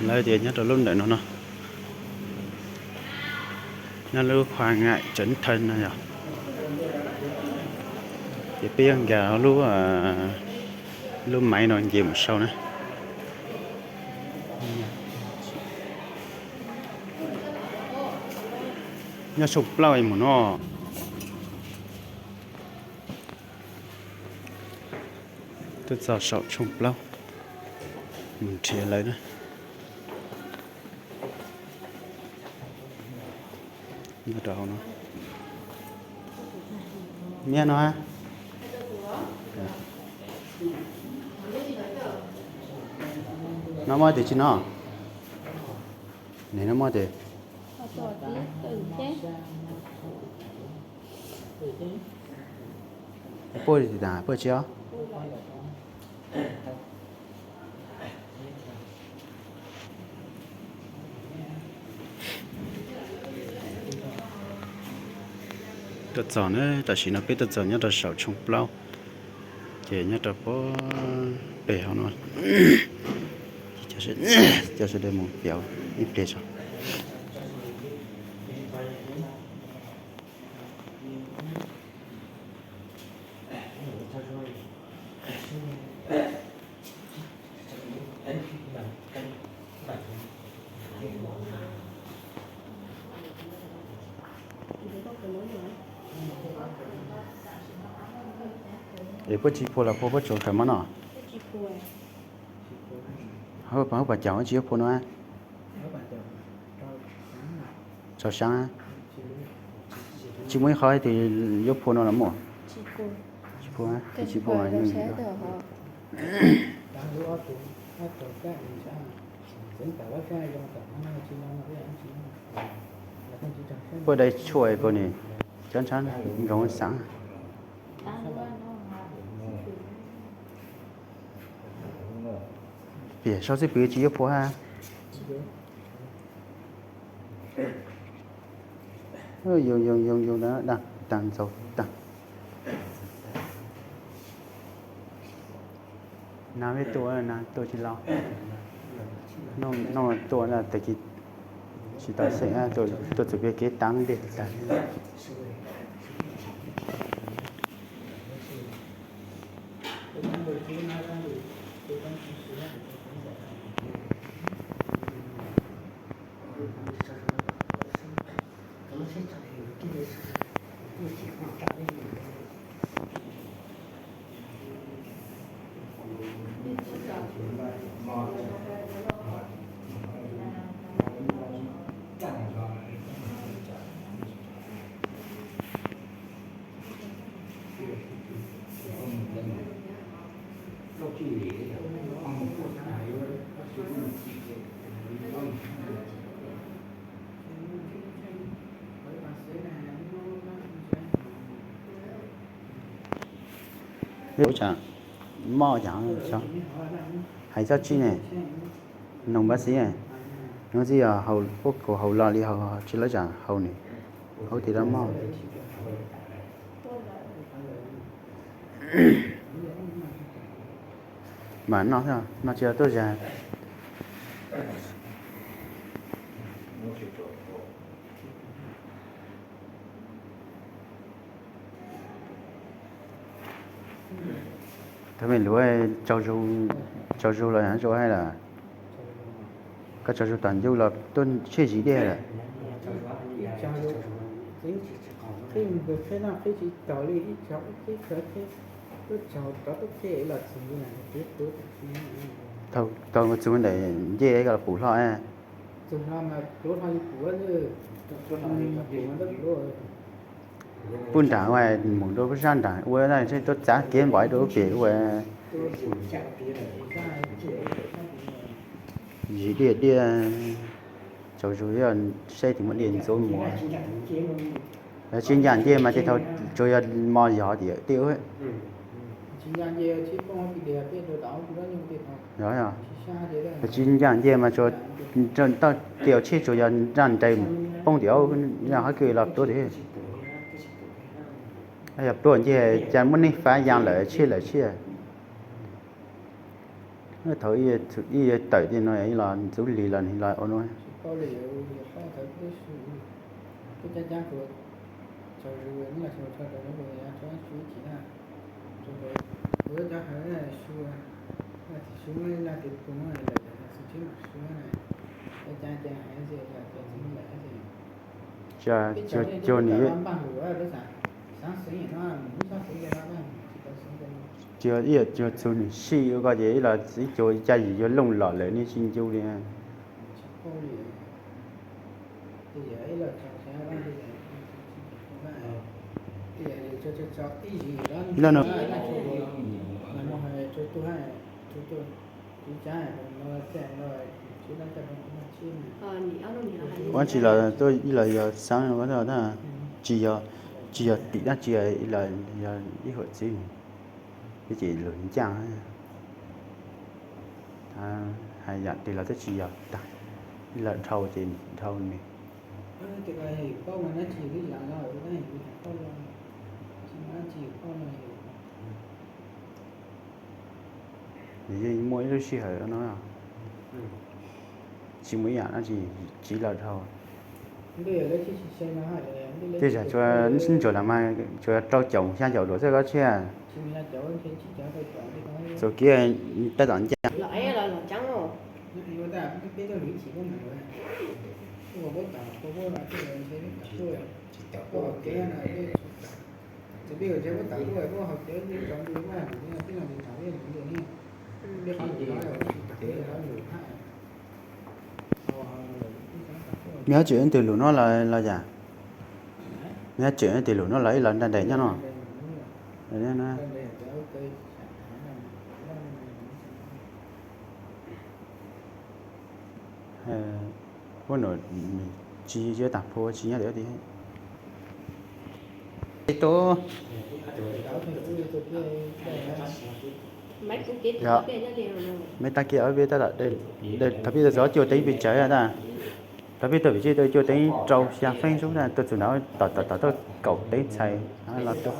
Lawv tias nyob rau lub ntawm no no, nyob lub Khua Ngại Chấn Thân no yog. Ces peb yuav nkag lub, lub maiv no nce mus sau na. Nyob tshooj plaub mus no. Tuaj txog saum tshooj plaub, mus nrhiav lawv na. Nyob rau hauv no. Nyob no ha. No muaj tes tsis no? Nim no muaj tes. Puaj tas puaj tsis os. Tuaj txog na, tam sim no peb tuaj txog nyob rau saum tshooj plaub, ces nyob rau puag pem hauv no. Coj sawv daws mus piav ib pliag tso. Es puab tsis phua los phua puab tsuas khaws mov no? Hauv pas caug tsis yuav phua no? Tso sab, tsis muaj ib qho twg yuav phua no los muaj? Tsis phua, tsis phua. Puab dai tshuaj ko ni, cov ntshab nkoos xaav. Piam sau xwb pw tsis yuav phua hab. Yoog yoog yoog yoog, daj tag ntxaus tag. Nag peb tuaj, nag tuaj tsis los. Noj tuaj tag kis tsis tau xeem, tuaj txug peb kev tav dej tag. Ua cas, mob cas, hais txog tsi ne? Noog npab xib, noog xib yog puab kaus haus los li haus tsi lawv tsam haus nws, haus tes rau mob. Mas noj, noj tsis tau tuaj zag. Thaum me luav tsaug zug los zoo hais lawm, koj tsaug zug tom ncuj los tuaj tshiab zis dej lawm. Thaum txug ntawm ncej koj los pum hlo. Pub nram ua mus rau sab nram ua, tuaj txav kev npaum rau pem ua. Zis diaj diaj, tsaug zug, saib tes muaj diaj ntxuav mus. Tsis ncaj ncej mas tej thaum tsuas yog mos yog tiam tej. Tsis ncaj ncej mas tsuas, tau tias tsheb tsuas yog nraj nres poob tim hauv, yog hab kws los pluaj thiab. Yog pluaj ncej cas muaj neeg fav yaa lawm tshiab lawm tshiab. Thaum ib yog tawm tej no ib los ntxub lig los nws los ua no. Cuag nws, cuag ib yam cuag txug nws sij ua ko ces ib los ib cuag ib caj yim yuav looj los lawm nej tsis ncu li. Ib lo no, ua tsis los tuaj ib los yog xaab, tsis yog, tsis yog tim dab tsi, ib los yog ib huam txwv, ces lug ncaaj hais yam twg los twb tsis yog tag, ib los dhau ces dhau nws. Yeej muaj ib lub sij hawm no tsis muaj ib yam dab tsi, tsiv los dhau. Tej zag tsuas ntsuag las mas tsuas rau caum xya caum dua xwb koj tshiab. Txuas kiag tab tom ncaaj. Nws ho tseem ib tug lus no los yam, nws ho tseem ib tug lus no los ib los nra nres nyob no. Ua no tsis yog tag phu tsis nyob tias meb tag kiag ob peb tab tom, thaum pib tau txog cuaj teev pes tsawg tas, thaum pib tau pib tau cuaj teev rau xya feeb xwb na, tuaj txug nrad tom tom tom tuaj kaum teev txhais los tuaj.